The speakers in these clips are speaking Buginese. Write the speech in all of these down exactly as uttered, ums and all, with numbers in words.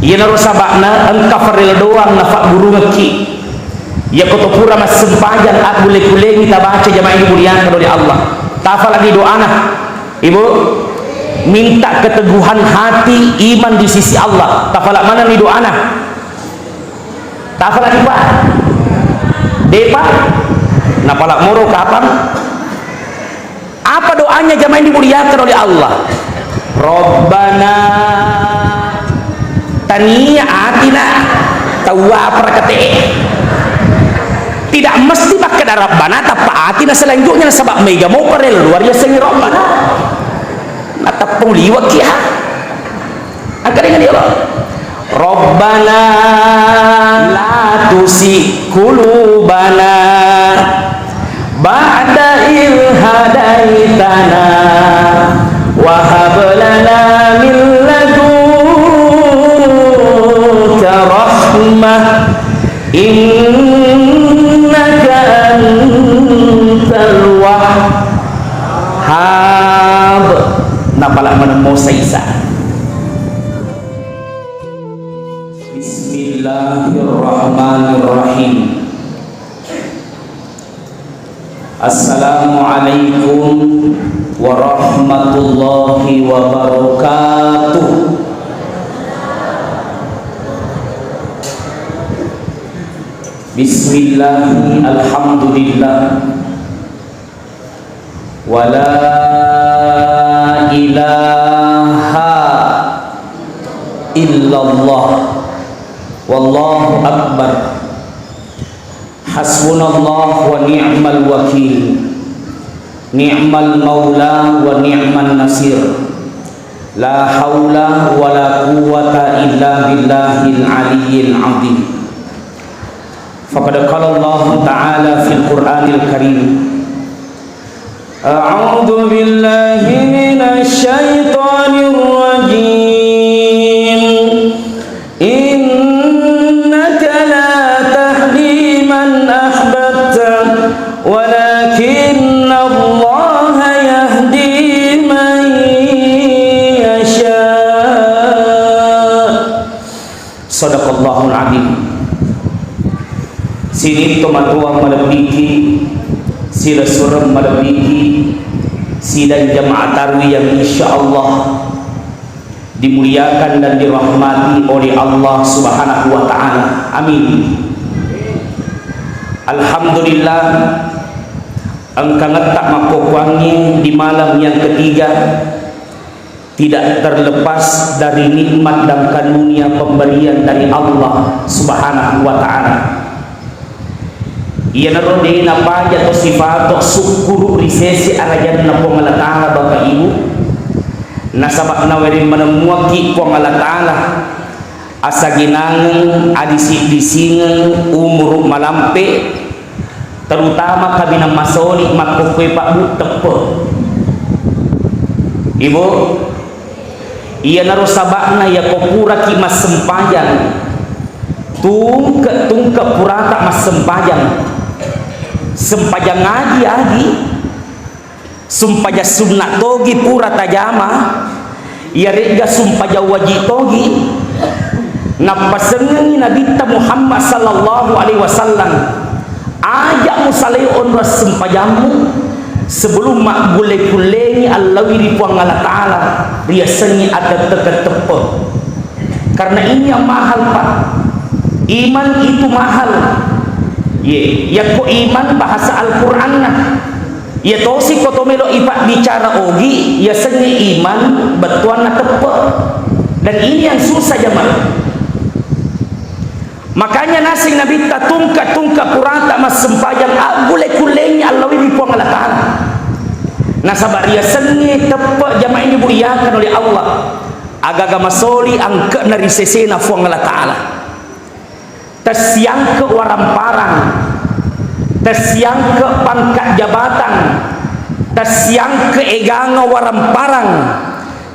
Iyanaro saba'na engka farel doang nafaggurungekki. Iyako to pura massempajang, akkulle-kullengi tabaca, jamaah yang dimuliakan oleh Allah. Tafalani doana. Ibu, minta keteguhan hati, iman di sisi Allah. Tafala manenni doana. Tafalani, Pak. Depa. Napala moro kapang. Apa doanya, jamaah yang dimuliakan oleh Allah? Rabbana. Tania atina. Tawa apa rakate? Tidak mesti makkeda Rabbana tappa atina selanjutnya, nasaba mega mopa rel luar ya sengi Rabbana. Natappa liwat ya. Engka dengan dia, Pak. Rabbana la tusi qulubana ba'da idh hadaitana wa hab lana min ladunka rahmah innaka antal wahhab. Napala manemmo saisa. Bismillahirrahmanirrahim. Assalamualaikum warahmatullahi wabarakatuh. Bismillah, alhamdulillah. Wa la ilaha illallah. Wallahu akbar. Hasbunallah wa ni'mal wakil. Ni'mal maula wa ni'man nasir. La haula wa la quwwata illa billahil aliyyil azim. Faqad qala Allahu ta'ala fil Qur'anil Karim, a'udzu billahi minasy syaithanir rajim. Innaka la tahdi man ahbabta, walakinnallaha yahdi man yasha. Sadaqallahul adzim. Sining tomatoa malebbiki, silesureng malebbiki, sidang jamaah tarwih yang insyaallah dimuliakan dan dirahmati oleh Allah Subhanahu wa Ta'ala. Amin. Alhamdulillah, engkangetta makkokkoangnge di malam yang ketiga, tidak terlepas dari nikmat dan karunia pemberian dari Allah Subhanahu wa Ta'ala. Iyanaro de napaja to sifato sukkuru ri sese arajanna Puang Allah Ta'ala, Bapak Ibu. Nasaba nawereng manemmuakki Puang Allah Ta'ala asagenangeng, adisi-disingeng, umuru malampe, terutama kaminang masoli makkokkoe pabbu teppe. Ibu, iyanaro saba'na yako puraki massempajang, tungke-tungke purata massempajang, sempajang agi-agi, sumpajang sunna togi pura tajama, iyaregga sumpajang wajib togi, nappasengengi Nabitta Muhammad sallallahu alaihi wasallam, aja musalai onrong sempajammu sebelum maggule-kullengi allawi ri Puang Allah Ta'ala, riasengngi atette-tette. Karena ini yang mahal, Pak. Iman itu mahal. Ye, yakko iman bahasa Al-Qur'anna. Iya tosi ko to melo ipabbicara ogi, yasengnge iman bettuanna teppe. Dan ini yang susah, jamaah. Makanya naseng Nabitta tungka-tungka purata massempajang aggule-kullengi allawi ri Puang Allah Ta'ala. Nasaba riasengnge teppe, jamaah yang dimuliakan oleh Allah. Agaga masoli angke'na ri sesena Puang Allah Ta'ala. Tessiangke waramparang, tessiangke pangkat jabatan, tessiangke eganga waramparang,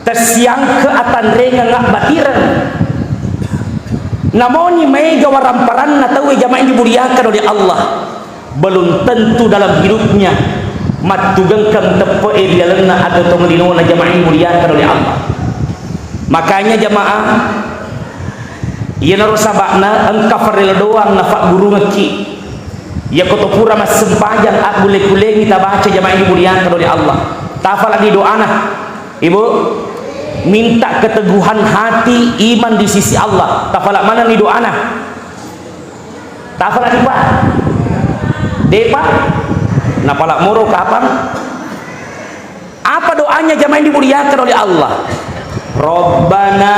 tessiangke atanrengeng abbatireng. Namoni maega waramparanna tauwe, jamaah yang dimuliakan oleh Allah, belum tentu dalam hidupnya mattugengkang teppe'e ri lalenna ado tong linona, jamaah yang dimuliakan oleh Allah. Makanya jamaah, Iyanaro saba'na engka farello doang nafaggurungekki. Iyako to pura massempajang, akkulle-kullengi tabaca, jamaah yang dimuliakan oleh Allah. Tafalani doana, Ibu, minta keteguhan hati iman di sisi Allah. Tafala manenni doana. Tafalani, Pak. Depa. Napala moro kapang. Apa doanya, jamaah yang dimuliakan oleh Allah? Rabbana.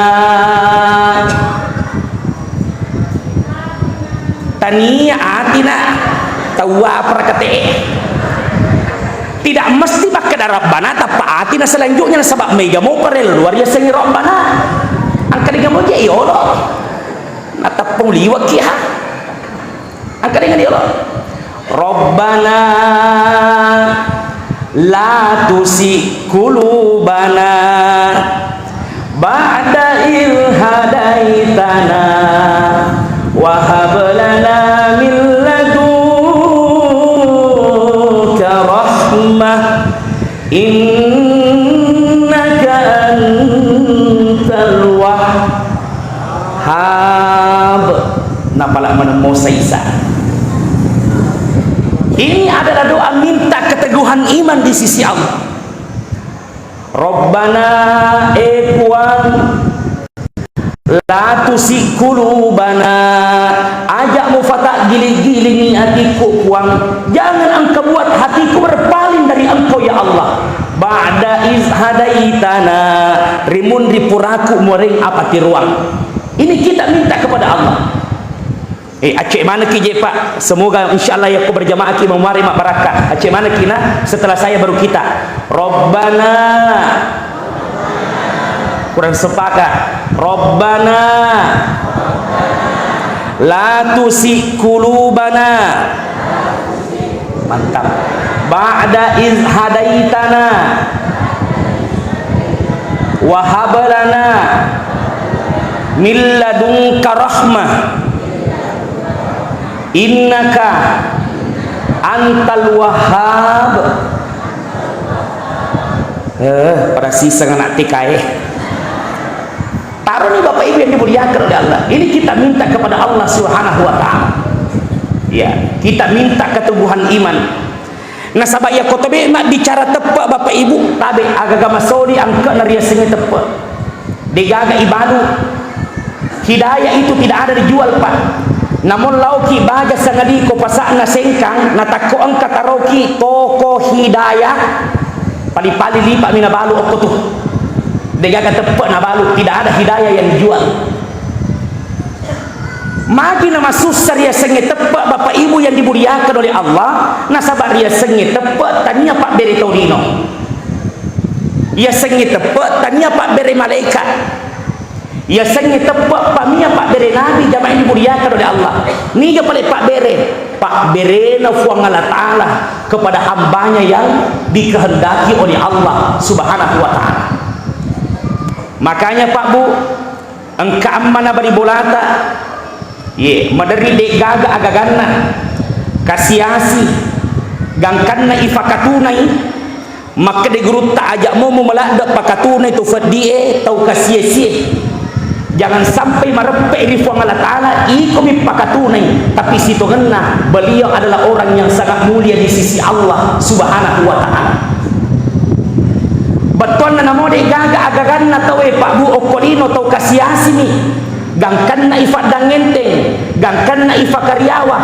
Tania atina tawwa apa rakate. Tidak mesti makkeda Rabbana tappa atina selanjutnya, nasaba mega mo parellu riasengngi Rabbana. Angka de gamoje yolo. Natappa liwakki ha. Angka de ngani yolo. Rabbana la tusi qulubana ba'da idh hadaitana wa hab lana min ladunka rahmah innaka antal wahhab. Napala maneng Musa Isa. Ini adalah doa minta keteguhan iman di sisi Allah. Rabbana, eh Puang, la tusi qulubana, aja mufatak giling-gilingi atikku, Puang. Jangan engkau buat hatiku berpaling dari Engkau, ya Allah. Ba'da iz hadaitana, rimunri puraku muareng apatiruang. Ini kita minta kepada Allah. Eh, acce manekki je, Pak. Semoga insyaallah yakko berjamaahki mamuare mabbarakka. Acce manekki na setelah saya baru kita. Rabbana. Kurang sepakat. Rabbana. La tusi qulubana. Mantap. Ba'da iz hadaitana wa hab lana min ladunka rahmah innaka antal wahhab. Eh, pada siseng anak T K E. Taroni Bapak Ibu yang dimuliakan oleh Allah. Ini kita minta kepada Allah Subhanahu wa Ta'ala. Ya, kita minta keteguhan iman. Nasaba iya ko tabe mabbicara teppe, Bapak Ibu, tabe agaga masoli angke'na riasengnge teppe. Degaga ibalu. Hidayah itu tidak ada dijual, Pak. Namun laoki baja sangadiko pasa'na Sengkang, natakko engka taroki toko hidayah, pali-pali lipa'mi nabalu okko tu. Degaga teppe nabalu, tidak ada hidayah yang dijual. Magi namasussa riasengnge teppe, Bapak Ibu yang dimuliakan oleh Allah, nasaba riasengnge teppe tania pabbere tau lino. Yasengnge teppe tania pabbere malaikat. Yasengnge teppe pamia pabbere nabi, jamaah yang dimuliakan oleh Allah. Niga pale pabbere? Pabberena Fuang Allah Ta'ala kepada hambanya yang dikehendaki oleh Allah Subhanahu wa Ta'ala. Makanya, Pak, Bu, engka ammana bali bolata, ye, maderri de'gaga agaganna, kasi-asi, gangkanna ifakatunai, makkeda gurutta, aja' momo maladde' pakatunai tu feddi'e, tau kasi-asie. Jangan sampai mareppe' ri Fuang Allah Ta'ala, ikomi pakatunai, tapi sitongenna beliau adalah orang yang sangat mulia di sisi Allah Subhanahu wa Ta'ala. Bettuanna namo de'gaga agaganna tauwe, Pak, Bu, okko lino tau kasi-asimi. Gangkanna ifaddangngenteng, gangkanna ifakariawa.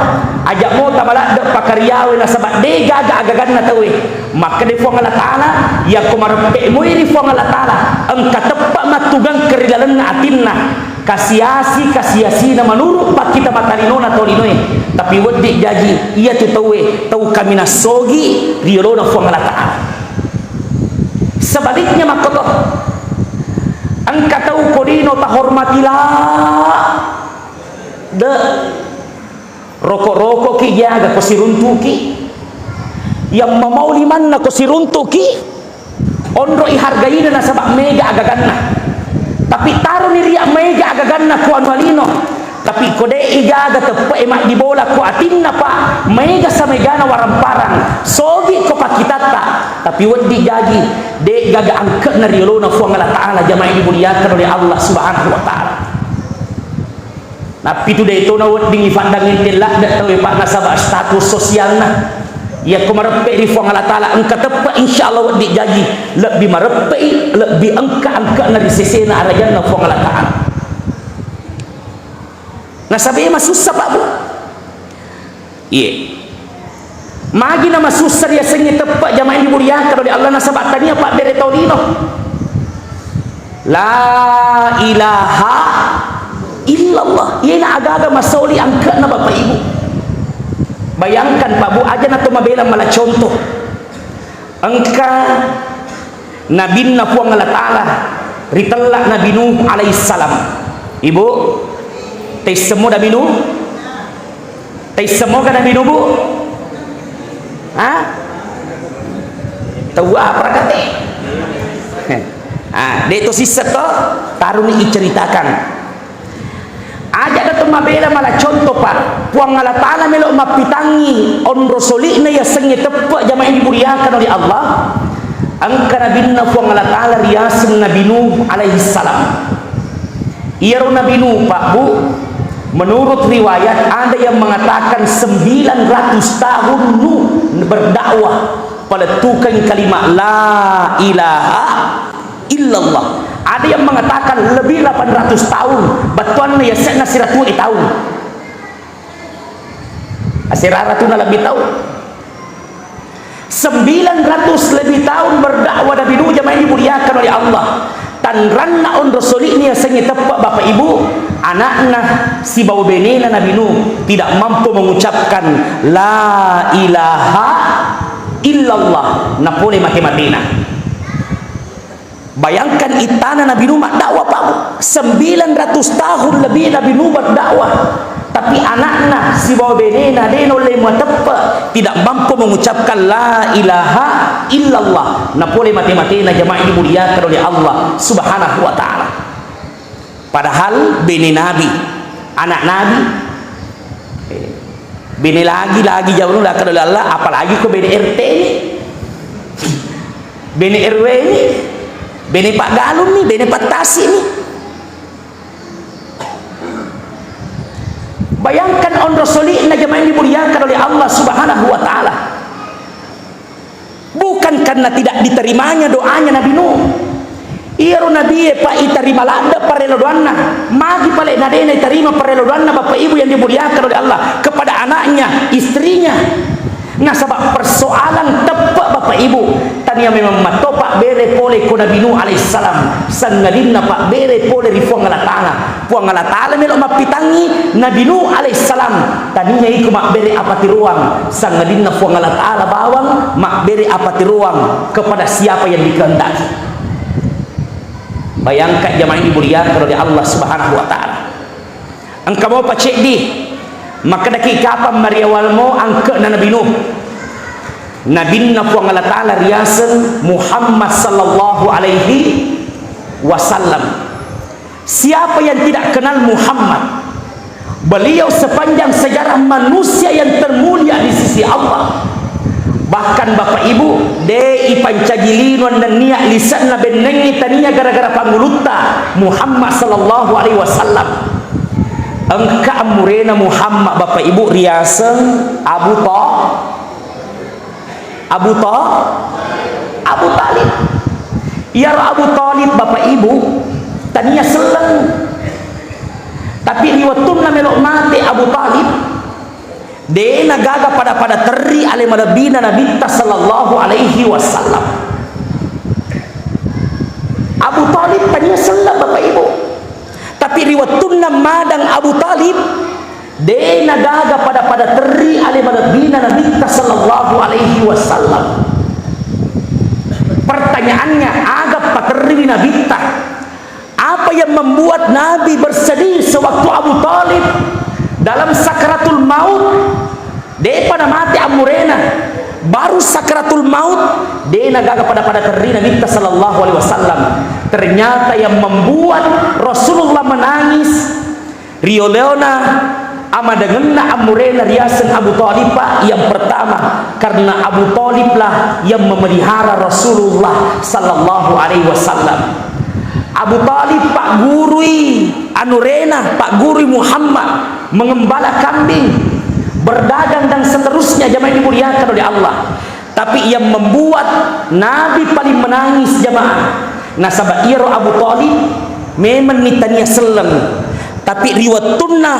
Aja' mo tamaladde' pakariawa nasaba de'gaga agaganna tauwe. Makkeda Fuang Allah Ta'ala, yakko mareppe' moi ri Fuang Allah Ta'ala, engka teppe' mattugangka ri lalenna atinna. Kasi-asi, kasi-asina manuru' pakkita matalinona tau linoe. Tapi weddi' jaji, iyatu tauwe, tau kaminang sogi ri yolona Fuang Allah Ta'ala. Sebaliknya makkoto, engka tau ko lino tahormati la, de', roko'-roko'ki jaga ko siruntu'ki, yang mamau limanna ko siruntu'ki, onro'i hargaina nasaba' mega agaganna. Tapi taroni ria' mega agaganna ko anu lino. Tapi ko de'i gaga teppe'e maddibola ko atinna, Pak, mega samegana waramparang, sogi ko pakkitatta, tapi weddi' jaji, de'gaga angke'na ri yolona Fuang Allah Ta'ala, jamaah yang dimuliakan oleh Allah Subhanahu wa Ta'ala. Nappitu de' to naweddingngi faddang ente ladde' tauwe, Pak, nasaba' status sosialna. Iyako mareppe' ri Fuang Allah Ta'ala, engka teppe', insya Allah wedding jaji, lebbi mareppe'i, lebbi engka-engka'na ri sesena arajanna Fuang Allah Ta'ala. Nasaba' iya masussa, Pak, Bu. Iye. Magi namasussa riasengnge teppe' jamaah yang dimuliakan oleh Allah, nasaba' tania pabbere tau lino. La ilaha illallah. Iyena aga-aga masoli angke'na, Bapak Ibu. Bayangkan, Pak, Bu, aja' na to mabela mala contoh. Engka nabinna Fuang Allah Ta'ala ritella' Nabi Nuh alaihissalam. Ibu, taisseng mo Nabi Nuh? Taisseng mo ga Nabi Nuh, Bu? Ha? Tau apa rakate? Ah, de' to sisseng to, taruni iceritakan. Aja' na to mabela mala contoh, Pak. Puang Allah Ta'ala melo' mappitangngi onro soli'na yasengnge teppe' jamaah yang dimuliakan oleh Allah. Engka nabinna Puang Allah Ta'ala riaseng Nabi Nuh alaihissalam. Iyaro Nabi Nuh, Pak, Bu, menurut riwayat ada yang mengatakan sembilan ratus tahun Nuh berdakwah, palettukeng kalimat la ilaha illallah. Ada yang mengatakan lebih delapan ratus tahun, bettuanna yasenna siratu tahun. Asera ratuna lebih tahun. Sembilan ratus lebih tahun berdakwah Nabi Nuh, jamaah yang dimuliakan oleh Allah. Tanranna onro soli'na yasengnge teppe', Bapak Ibu, anakna sibawa benena Nabi Nuh tidak mampu mengucapkan la ilaha illallah, napole mate-matena. Bayangkan ittana Nabi Nuh maddakwah, Pak, Bu. Sembilan ratus tahun lebih Nabi Nuh berdakwah. Tapi anakna sibawa benena de' naulle mateppe', tidak mampu mengucapkan la ilaha illallah. Napole mate-matena, jamaah yang dimuliakan oleh Allah Subhanahu wa Ta'ala. Padahal bene Nabi, anak Nabi, eh, bene lagi, lagi jauh lah kalau Allah, apalagi ko bene R T ini, bene R W ini, bene Pak Galung nih, bene Pak Tasi nih. Bayangkan onro soli'na, jamaah yang dimuliakan oleh Allah Subhanahu wa Ta'ala. Bukan karena tidak diterimanya doanya Nabi Nuh. Iyaro nabie, Pak, itarima ladde' parello doanna. Magi pale' na de' naitarima parello doanna, Bapak Ibu yang dimuliakan oleh Allah, kepada anaknya, istrinya. Nasaba' persoalan teppe', Bapak Ibu, tania memang matto pabbere pole ko Nabi Nuh alaihissalam, sangadinna pabbere pole ri Puang Allah Ta'ala. Puang Allah Ta'ala melo' mappitangngi Nabi Nuh alaihissalam, tania iko mabbere apatiroang, sangadinna Puang Allah Ta'ala bawang mabbere apatiroang kepada siapa yang dikehendaki. Bayangkan, jamaah yang dimuliakan oleh Allah Subhanahu wa Ta'ala. Engka mopa ceddi, makkedaki, kapang mariawal mo angke'na Nabi Nuh? Nabinna Puang Allah Ta'ala riaseng Muhammad sallallahu alaihi wasallam. Siapa yang tidak kenal Muhammad? Beliau sepanjang sejarah manusia yang termulia di sisi Allah. Bahkan, Bapak Ibu, de' ipancaji lino nennia lise'na bennengngi tania gara-gara pangulutta Muhammad sallallahu alaihi wasallam. Engka ammurena Muhammad, Bapak Ibu, riaseng Abu Tha-, Abu Tha-, Abu Talib. Iyaro Abu Talib, Bapak Ibu, tania selleng. Tapi ri wettunna melo' mate Abu Talib, de' nagaga pada-pada terri ale malebbina Nabitta sallallahu alaihi wasallam. Abu Talib tania selleng, Bapak Ibu. Tapi ri wettunna madang Abu Talib, de' nagaga pada-pada terri ale malebbina Nabitta sallallahu alaihi wasallam. Pertanyaannya, aga paterriwi Nabitta? Apa yang membuat Nabi bersedih sewaktu Abu Talib dalam sakaratul maut? De'pa namate ammurena, baru sakaratul maut, de' nagaga pada-pada terri Nabitta sallallahu alaihi wasallam. Ternyata yang membuat Rasulullah menangis, riolona amadengenna ammurena riaseng Abu Talib, Pak, yang pertama, karena Abu Taliblah yang memelihara Rasulullah sallallahu alaihi wasallam. Abu Thalib paggurui anurena, paggurui Muhammad mengembala kambing, berdagang dan seterusnya, jamaah yang dimuliakan oleh Allah. Tapi yang membuat Nabi paling menangis, jamaah, nasaba iyaro Abu Thalib memang ni tania selleng. Tapi ri wettunna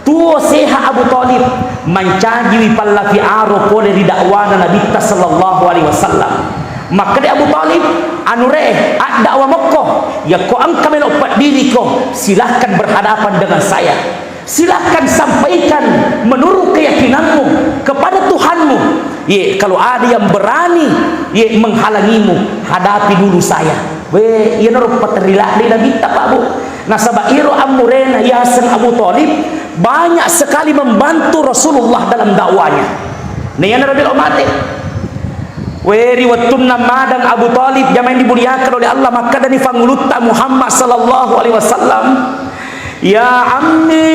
tuo seha Abu Thalib, mancajiwi pallafi aro pole ri dakwana Nabitta sallallahu alaihi wasallam. Makkeda Abu Thalib, "Anure, addakwa mokko, yakko engka melo peddilliko, silahkan berhadapan dengan saya. Silahkan sampaikan menurut keyakinanmu kepada Tuhanmu. Ye, kalau ada yang berani, ye, menghalangimu, hadapi dulu saya." We, iyanaro paterri ladde Nabitta, Pak, Bu. Nasaba iro ammurena yaseng Abu Thalib banyak sekali membantu Rasulullah dalam dakwanya. Nah, iyanaro melo mate. We, ri wettunna madang Abu Thalib, jamaah yang dimuliakan oleh Allah, makkedani Pangulutta Muhammad sallallahu alaihi wasallam, "Ya ammi,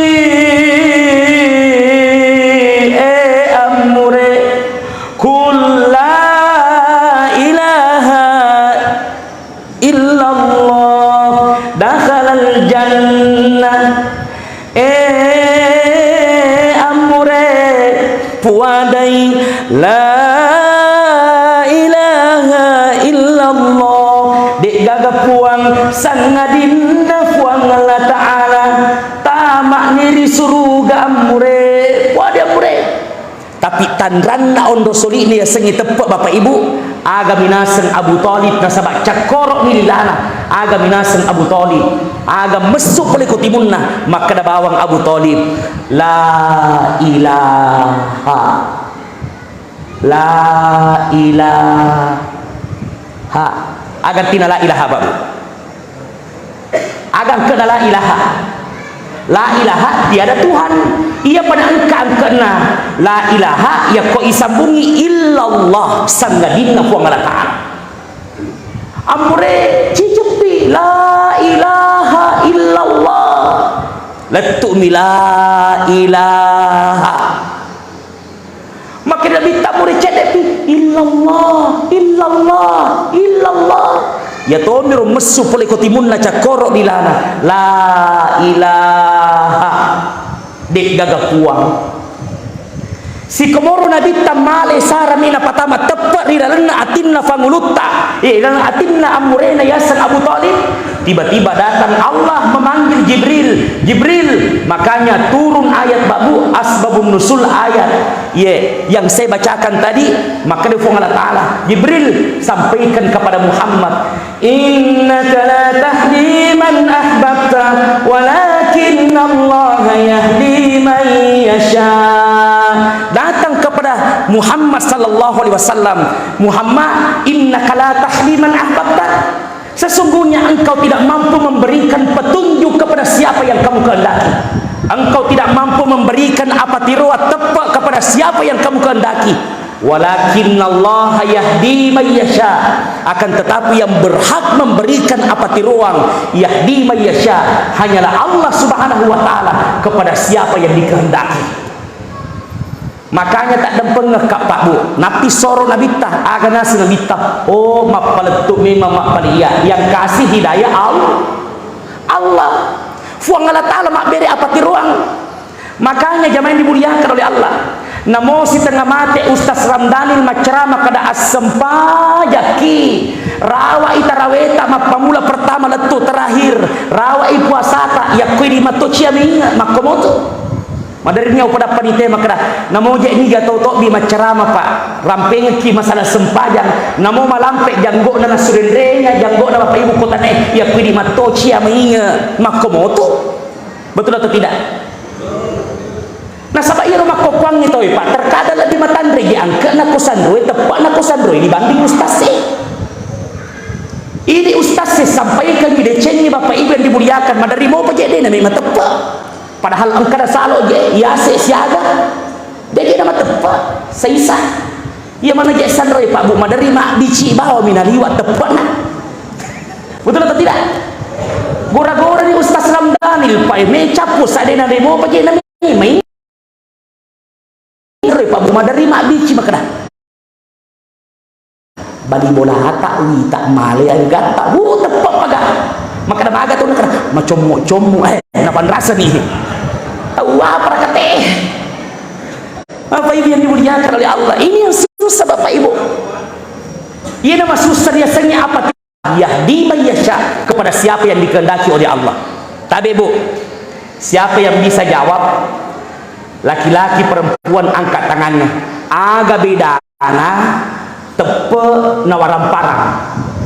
eh ammure, qul la ilaha illallah, dakhalal jannah." Eh ammure, puadai la ilaha illallah, de'gaga puang sangadinna Puang Allah Ta'ala, tama'ni ri suruga ammure, puadai ammure. Tapi tanranna onro soli'na yasengnge teppe', Bapak Ibu, aga minaseng Abu Thalib nasaba cakkoro'ni lilana, aga minaseng Abu Thalib, aga messu pole ko timunna, makkeda bawang Abu Thalib, "La ilaha, la ilaha." Aga artina la ilaha, Bapak Ibu? Aga angke'na la ilaha? La ilaha, tiada Tuhan. Iya pada engka angke'na la ilaha, yakko isambungi illallah, sangadinna Puang Allah Ta'ala. Ampure, ciceppi, la ilaha illallah. Lettu'mi la ilaha. Makkeda Nabitta, "Muri cedde'pi, illallah, illallah, illallah." Iya tomiro messu pole ko timunna cakkoro' lilana, la ilaha, de'gaga puang. Sikomoro Nabitta male sarami napatama teppe' ri lalenna atinna Pangulutta, eh, ri lalenna atinna ammurena yaseng Abu Thalib. Tiba-tiba datang Allah memanggil Jibril, "Jibril." Makanya turun ayat, Babu, asbabun nuzul ayat, ye, yang saya bacakan tadi, makkeda Puang Allah Ta'ala, "Jibril, sampaikan kepada Muhammad, innaka la tahdi man ahbabta, walakinnallaha yahdi man yasha." Datang kepada Muhammad sallallahu alaihi wasallam, "Muhammad, innaka la tahdi man ahbabta." Sesungguhnya engkau tidak mampu memberikan petunjuk kepada siapa yang kamu kehendaki. Engkau tidak mampu memberikan apatiroa teppe' kepada siapa yang kamu kehendaki. Walakinnallaha yahdi may yasha. Akan tetapi yang berhak memberikan apatiroang, yahdi may yasha, hanyalah Allah Subhanahu wa Ta'ala kepada siapa yang dikehendaki. Makanya taddempengekka, Pak, Bu. Nappi soro Nabitta, aga naseng Nabitta? Oh, mappalettu memang mappaliya. Yang kasih hidayah Allah. Allah. Puang Allah Ta'ala mabbere apatiroang. Makanya jamaah yang dimuliakan oleh Allah. Namo sitengnga mate Ustaz Ramdanil maccarama kada assempajakki. Rawai taraweta mappamula pertama lettu terakhir. Rawai puasata, yakkui di matto cia minge, makkomoto. Maderri nia upada panite makkeda, "Namo je niga tau tobbi maccarama, Pak. Rampengekki masalah sempajang, namo malampe janggo'na nasu denrenya, janggo'na Bapak Ibu kotane, yakkui di matto cia mainge, makkomoto." Betul atau tidak? Nasaba iyaro makkokkoangnge tauwe, Pak, terkadang lebih matanre je angke'na ko sanroe, teppa'na ko sanroe dibanding ustaz e. Ini ustaz e sampaikan decengi Bapak Ibu yang dimuliakan, maderri mopa je de na memang teppe'. Padahal engkana salo je, yase siaga, de je na mateppe', saisa. Iya mana je sanroe, Pak, Bu, maderri mabbici bawami naliwa teppe'na. Betul atau tidak? Gora-gora ni Ustaz Ramdanil, Pak, me cappu sadena de mopa je na memang. Ro, Pak, Bu, maderri mabbici makkeda, "Bali bolata, wita male agatta." Wuh, teppe' paga. Kada maga tu, kada macommo-commo, eh, napanrasani. Tau apa rakate? Bapak Ibu yang dimuliakan oleh Allah, ini yang susah, Bapak Ibu. Ini nama susah dia sengit apa? Yahdi man yasha, kepada siapa yang dikehendaki oleh Allah. Tabe, Bu. Siapa yang bisa jawab? Laki-laki, perempuan, angkat tangannya. Aga bedana teppe na waramparang?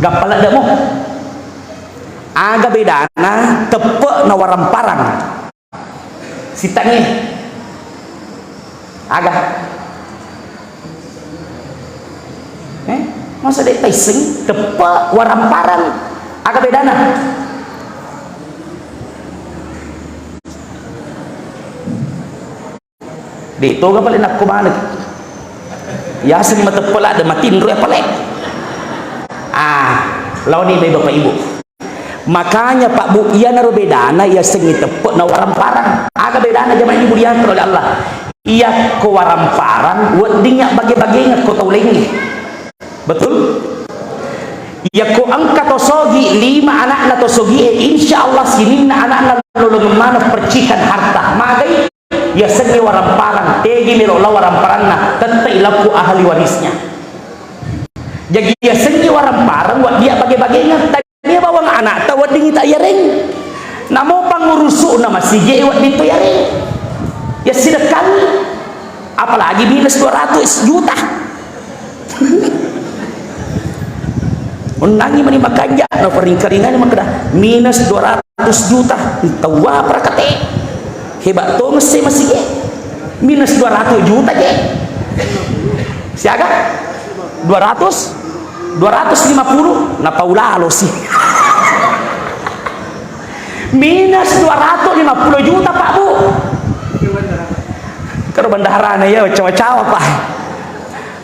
Gappala demo. Aga bedana teppe na waramparang? Sitangnge. Aga. Eh, masa de' taisseng teppe waramparang? Aga bedana? De' toga pale nakko maneng. Yaseng mateppe ladde matinro ya pale. Ah, laoni mai Bapak Ibu. Makanya Pak Bu, iyanaro bedana yasengnge teppe na waramparang. Aga bedana jamaah yang dimuliakan oleh Allah? Iyakko waramparang wedding ya bage-bagengeng ko tau laingnge. Betul? Iyakko engka to sogi, lima anakna to sogi e, insya Allah sininna anakna lolongeng maneng percikan harta. Magai? Yasengnge waramparang, tegi melo lao waramparangna, tette'i lappu ahli warisnya. Jaji yasengnge waramparang, wedding ya bage-bagengeng, tania bawang anakta wedding ita yareng. Namo pangurusu'na masigi e wedding to yareng. Yassidekkangngi, apalagi minus dua ratus juta. Onnangngi mani makanja, naparingkaringani makkeda, "Minus dua ratus juta, tau apa rakate?" Hebat tongeng se masigi e. Minus dua ratus juta je. Siaga? Dua ratus? Dua ratus lima puluh? Napaulalo si. Minus dua ratus lima puluh juta, Pak Bu. Karo bendaharana ya, cawa-cawa, Pak.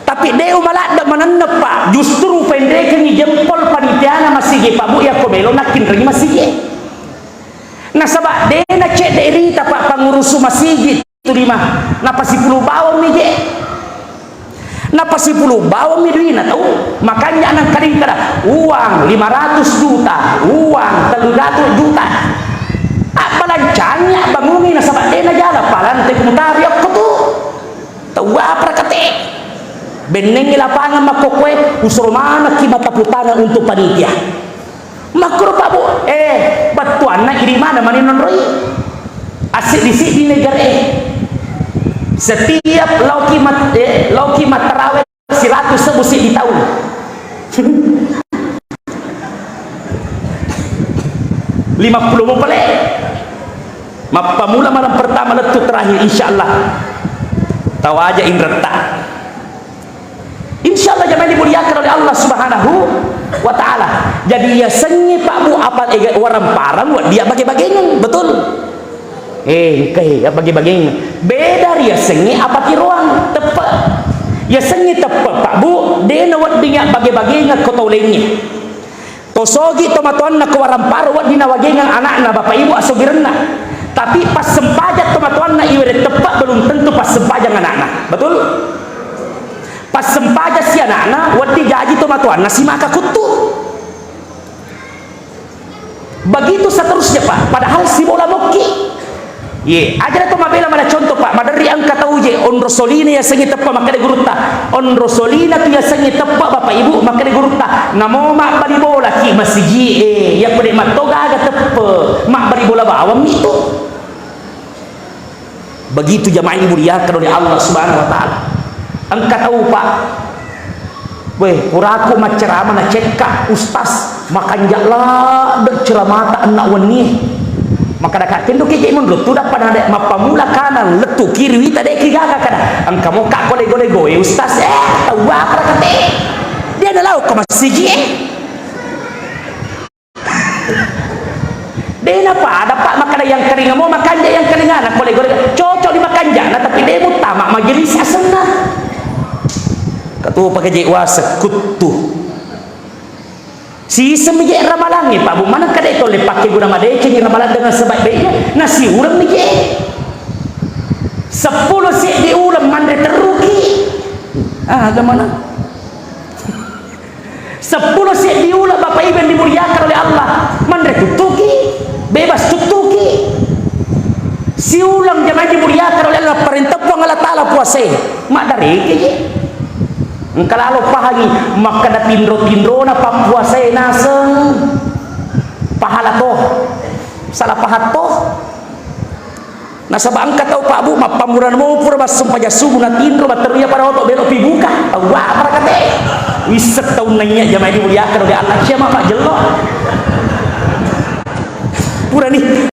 Tapi de' umaladde manenneng, Pak. Justru upenrekengngi jempol panitiana masigi, Pak Bu, yakko melo nakkinrengi masigi. Nasaba de' nacedde rita, Pak, pangurusu masigi tu lima. Napasipulu bawammi je. Napasipulu bawammi duina tau. Makanya nangkaringkada, uang lima ratus juta, uang tellu ratus juta. Abbalancangi, abbangungi, nasaba de' najala palang te mutari okko tu. Tau apa rakate? Bennengngi lapangan makkokkoe, usuro manekki matapu tangan untuk panitia. Makkuro, Pak Bu, eh, bettuanna idi mana mani nonroi? Assiddi-siddi negara e. Setiap laoki mat-, eh, laoki mattarawe seratus sebbu siddi taung. Lima puluh mo pale. Mappamula malam pertama lettu terakhir, insya Allah. Tawaja inretta. Insya Allah jamaah dimuliakan oleh Allah Subhanahu wa Ta'ala. Jadi yasengnge Pak Bu apa ega waramparang wedding ya bage-bagengeng, betul? Eh, engka e, ya bage-bagengeng. Beda ri yasengnge apa tiroang, teppe. Yasengnge teppe, Pak Bu, de' nawedding ya bage-bagengeng ko tau laingnge. To sogi tomatoanna ko waramparang wedding nawagengeng anakna, Bapak Ibu, asogirenna. Tapi passempajang tomatoanna iwere teppe belum tentu passempajang anakna. Betul? Passempajang si anakna, wedding jaji tomatoanna si maka kuttu. Begitu seterusnya, Pak. Padahal sibola mokki. Ye, aja to mabela mana contoh, Pak. Maderri engka tau je, onro solina yasengnge teppe, makkeda gurutta. Onro solina tu yasengnge teppe, Bapak Ibu, makkeda gurutta. Namo mabbali bola ki masigi e, yakko de' matto gaga teppe, mabbali bola bawang mi tu. Begitu jamaah yang dimuliakan oleh Allah Subhanahu wa Ta'ala. Engka tau, Pak. Weh, puraku maccerama nacekka, Ustaz, makanja ladde ceramata enneng wenni. Makkadaka, "Kendo ke je monro tu dappa nade mappamula kanang lettu kiri wita de ki gaga kada." Engka mokka ko lego-lego e, Ustaz, eh, tau apa kate? De' nalao ko masigi e. De' napada, Pak, makkada yang keringa mo makanja yang keringa na kole gore cocok di makanjana, tapi de' muttama majelis asenna. Katu pakai je wase kuttu. Siseng mi je ramalangnge, Pak, Bu, mana kade tolle pakai guna madeceng ramalang dengan sebaik-baiknya, nasi urang mi je. Sepuluh seddi uleng manre terruki. Ah, aga mana? Seppulo seddi uleng, Bapak Ibu yang dimuliakan oleh Allah, manre tuttuki. Bebas tuttuki. Siulang jamaah dimuliakan oleh Allah, parentah Puang Allah Ta'ala puasai. Maddareke je. Engka lalo pahangi, makkada tinro-tinrona pappuasai naseng. Pahala to. Salah paham to. Nasaba engka tau, Pak, Bu, mappammula mo pura massumpajang subuh natinro, matteru iya pada oto, belopi buka. Tau apa rakate? Wisseng taunna iya jamaah dimuliakan oleh Allah, sia mama jello. Purani.